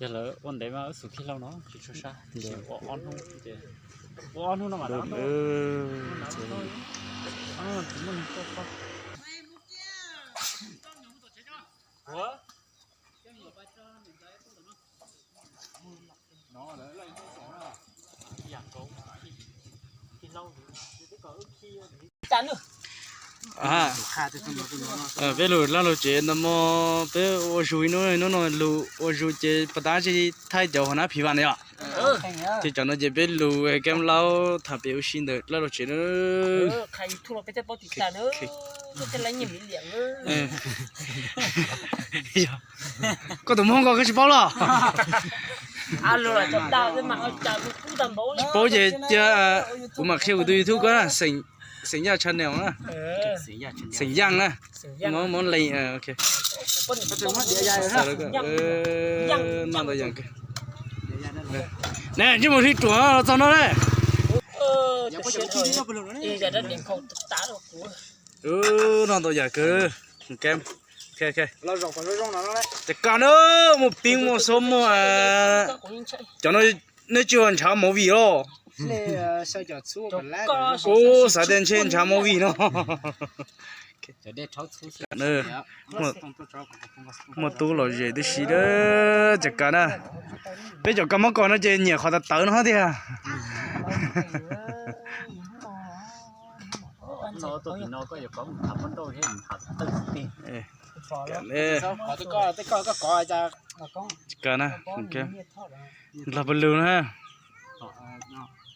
Yog lawv ua ntev mas wb xub khi lauj no tsis tshua sab, tiam sis ua ob hnub ces, ua ob hnub no mas Peb lug laj lug tsev ntawm no, peb ua zug ib hnub, hnub no lug ua zug ces pas tab tsis thaij cov huv nab phiv vas na yom. Ces cov no ces peb lug keeb laub tham pem ua si ntawm laj lug tsev na. Koj tus Hmoob ko koj tsis paub los? Tsis paub ces cia kuv mam qhia kuv tus YouTube koj na, Xeem Yaj channel na. Xeem Yaj na. Muab lees, ok. Noj ntau yam kawg. Ne, ntsej muag hli ruam los txog no ne. Noj ntau yam kawg. Ces koj na, muaj peeb muaj xub muaj, cov no neb tsis ua ntshav movie los? Ub, xav tias ntshe ntshav movie no. Muaj tub lom zem tib si, cov kab na. Peb cov kab mob kos no ces nyiam qhov tawv tawv no tiag. Los pawg lug na.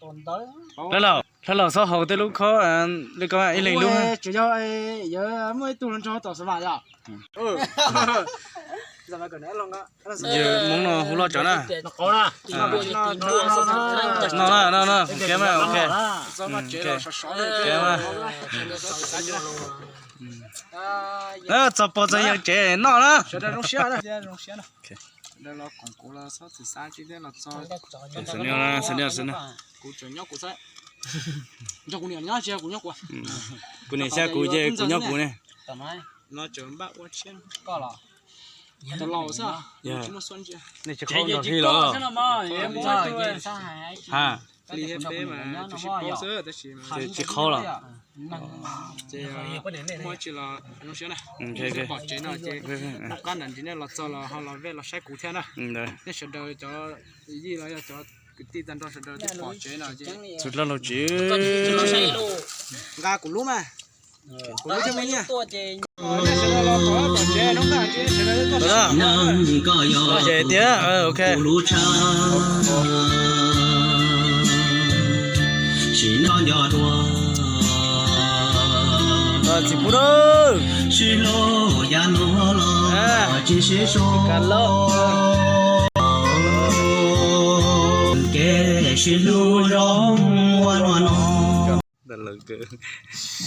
Hlawv laus, hlawv laus txhob haus tej lub khob, li ko ib leeg lub. Yog muaj ib tug los nrog tom xav vam yom. Yog Hmoob no hu loj tsawv na. No, no, no, ok, ok. Txog pog txog yawg tsev noj na. Kuv niam xyab kuv ces kuv nyob kuv ne. Tsis qhau los? Tsis qhau los. Pom tsev no ces qab nram ntsis nej los txog los ho los vej los saib kuv thiab na. Nej sawv daws cov yij los yog cov kwv tij tag nrho sawv daws twb pom tsev no ces txhua laj lug tsev. Nqa kuv lub mas. Kuv lub thiab muaj nyiaj. Ces tiag, ok. Txiv pub, ka loj.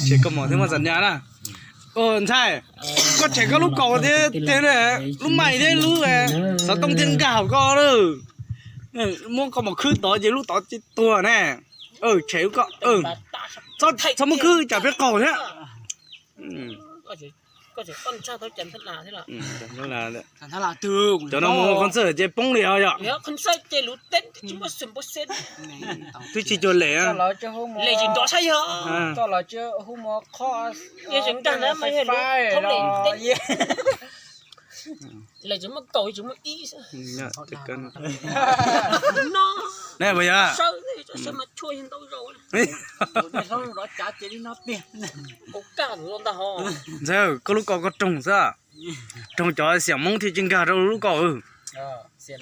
Tshem koj mom thiab muaj txas nyas na. Ntxhais, koj tshem koj lub kaus thiab lub mais thiab lub xov tooj thiab nkag hauv koj lawm. Muab koj mom khwb tod ces lub tod ces tuag ne. Tshem koj, txhob muab khwb tsam peb qaug thiab. Cov no mus qhov ntxawg ces poob li os yom. Twb tsis cuag lem. Ne, puas yog? Ntxawg, koj lub kaus koj roog xwb. Roog cov xiam Hmoob thiaj tsis nkag rau lub kaus. Ces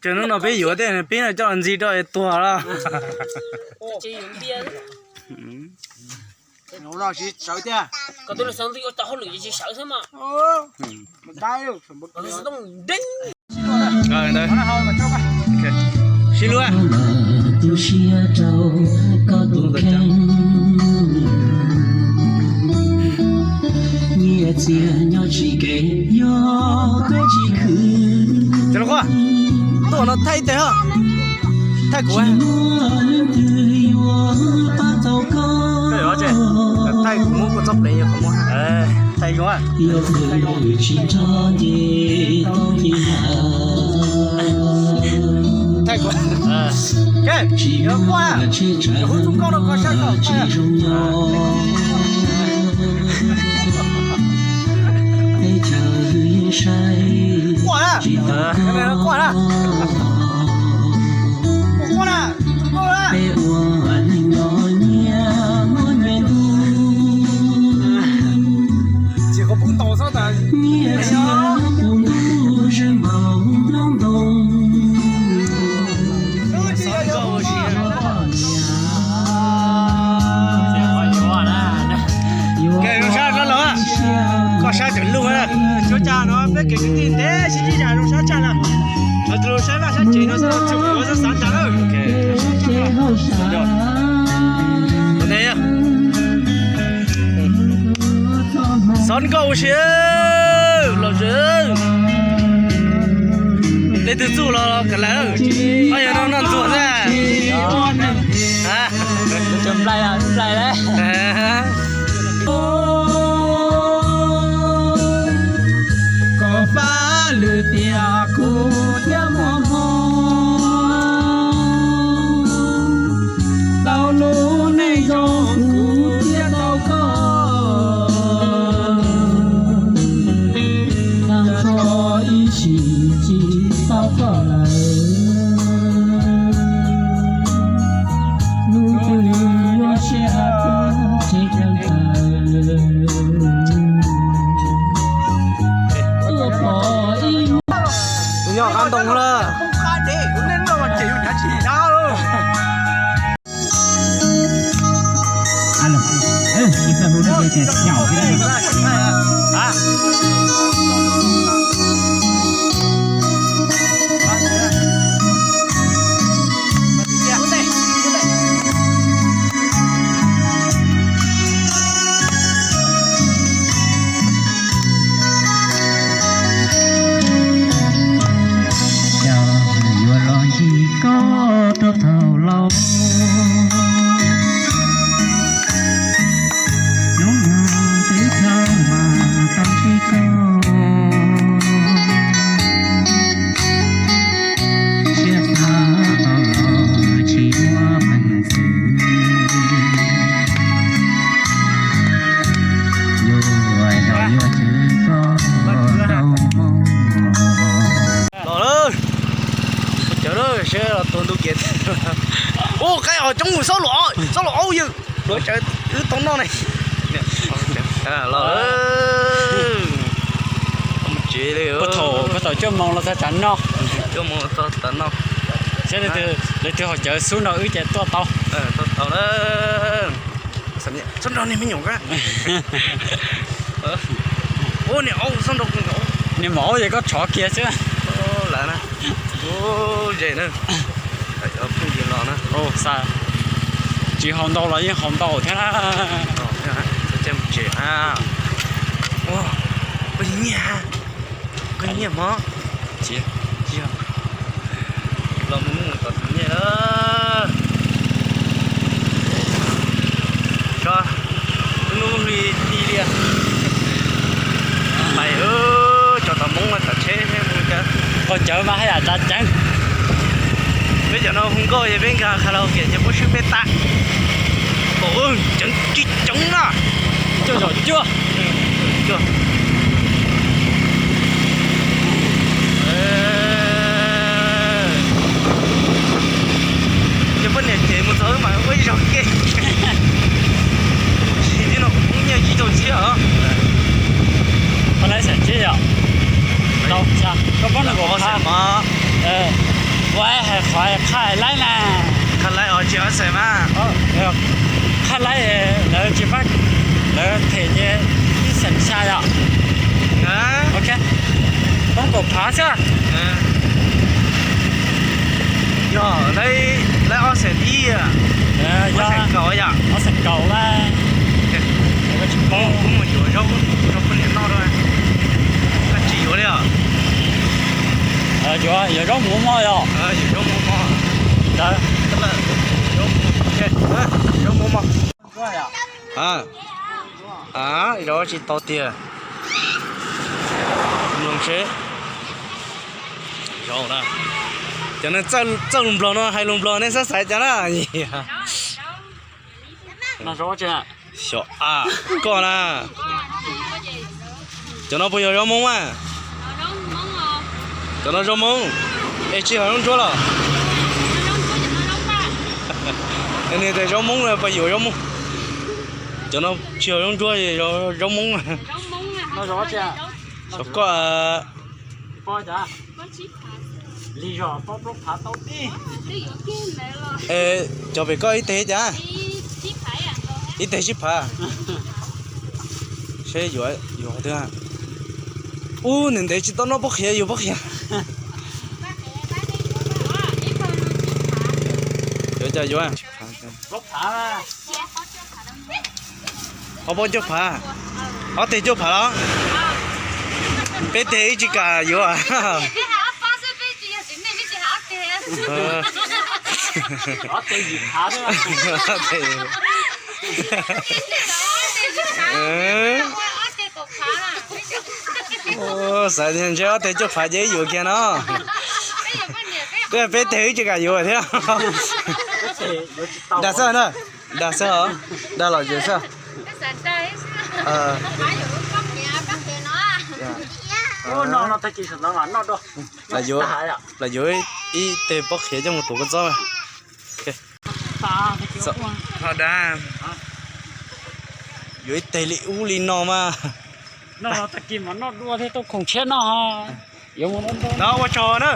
hnub no peb yuav tej peb no coj los ntxig rau tuag lawm. Sib hlub. Nyiaj txiag nyob tsis kev yog koj tsis khwv. Tuaj no thaij tes, thaij kuv. Tsis muaj leej twg yuav pab tau koj. Thaij kuv muab kua txob plev yog qhov muag. Thaij zoo. Thaij kuv. Yuav quaj na, yuav hu txuj nkauj rau koj saib kom quaj. Quaj na, quaj na, quaj na. Ces koj poob tau xwb tas. Koj sab tseem lug na, cuab cag no peb kev kwv tij ntev sib ntsib zag zoo sab tshaj na. Cov tus lug saib vaj saib tsev no xwb los tsis ua xav tag lawm. Xob nkauj ua si los, leej twg txuj los kam lawm, yog no noj ntxuag xwb. Kom fab lwm tiam kuv thiaj muaj hmoo, tau lub neej zoo kuv thiaj tau koj, tag nrho ib sim tsis tau koj lawm, lub ntuj yuav siab tsis kawg ntawd. Tus nyob qab ntoo lawm. Cov yuav los ncig koj rau thaum laus, hnub no twb tau mas tau ntsib koj, siab xav tau los tsis muaj peev xwm, yuav los yuav tswv koj tau hmo. Los lawm, cawv lawm, seb los tuag ntu kev. Ua qaib os coob mus, xob lus, xob lus aub yawg, luav tsawv wb tau noj ne. Los, tsev li, puag thaum cuaj moos los txog tav no, cuaj moos txog tav no, seb leej twg haus cawv xub nrog wb ces tuaj tau. Tuaj tau na. Xob nrog niag me nyuam ka. Ua niag aub, xob nrog, niag maum aub ces koj tshov kiag xwb. Lawm na, ze na, phooj ywg los na. Tsis haus ntau los yeej haus ntau thiab na. Tsev, ua, koj nyiag, koj nyiag mog. Los mus tom tus nyiag na. Tso, lub hnub hli ti li. Pais, tso tau Hmoob no tom tsheb mus cas. Qaug cawv mas haj yam tsav ceev. Peb cov no hu nkauj ces peb nkag karaoke ces puab swb peb tag. Tseev tsis tseev na. Cuaj zaum cuaj. Ces poj niam ces mus txog wb mas ua ib zaug ke. Tsis tib no kuv poob nyiaj ib zaug tshiab os. Koj laib xeem tsib yom? Koj poob nees nkaum phav. Ua hais qhov qhaj laib na. Qhaj laib os, tsis ob xeem mas. Qhaj laib lawv tsis pab, lawv them ces ib xeem xya yom. Ok, poob kaum phav xwb. Yog laib ob xeem ib, ob xeem kaum yom. Ob xeem kaum na. Tsis poob, kuv mus yuav zaub rau poj niam noj rau. Koj tsis yuav li os? Yuav, yuav zaub mus moj yom. Yuav zaub mus moj. Zaub mus moj. A, zov tsis tau tiag. Mloog seb. Zov na. Cov neeg txawj lus Nplog no hais lus Nplog nej xav xaiv cas na. Xyov a, koj na. Cov no puas yog zaub Hmoob a? Cov no zaub Hmoob, es tsis yog zaub ntsuab los? Nws tias zaub Hmoob no puas yog zaub Hmoob? Cov no tsis yog zaub ntsuab, yog zaub Hmoob. Xyov koj. Cov pem koj ib teg cas? Ib teg tsib phav. Seb yuav, yuav twg. Ub, ntev ntev tsis tau noj pob qhiav, yuav pob qhiav. Yuav cas yuav? Ob pob cuaj phav, ob teg cuaj phav los? Peb teg ib tsis kam yuav. Xav ntshe ob teg cuaj phav ces yuav kiag no. Twb peb teg ib tsis kam yuav thiab. Dag xwb na, dag xwb os, dag lom zem xwb. Lam yuav ib teg pob qhiav coj mus tuav kua txob. Ho dag, yuav ib teg li ub li no mas. No ua tsaug na.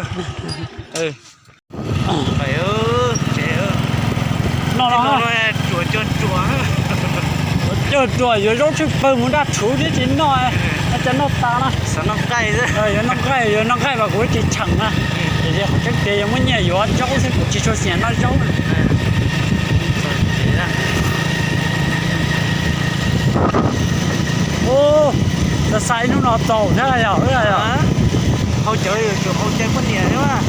Tsev no, tsuas cog ruam, cog ruam yuav zaub tshwj pawg mus nraj rhuv thiab tsis noj, cov noj tas na. Yuav noj nqaij, yuav noj nqaij mas kuv tsis cheem na. Tiam sis qhov tseeb tiag yuav muab nyiaj yuav zaub xwb, kuv tsis tshua xiam noj zaub. Ub, xav xav ib hnub no txaus thiab yog wb yog. Hau cawv yuav tsum hau cai poj niam thiab.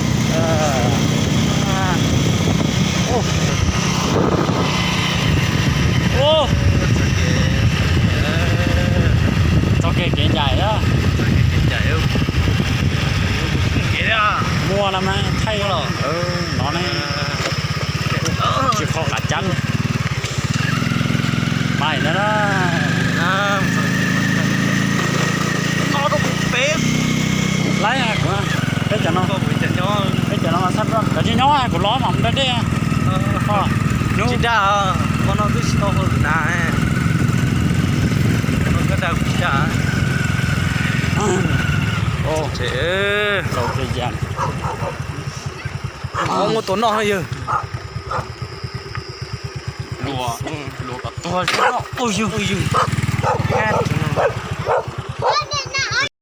Txoj kev kev ncaim, muaj no mas thaij no ne, tsis qhov qav cab. Pais na, peb cov no, peb cov no mas txhob, cov tsis nyob kuv los mas mus da dej. Tsis da, hmo no twb tsis tau hau lwm na. Hmo no koj da kuv tsis da. Muab tua noj na yawg. Luas, luas kom tuag.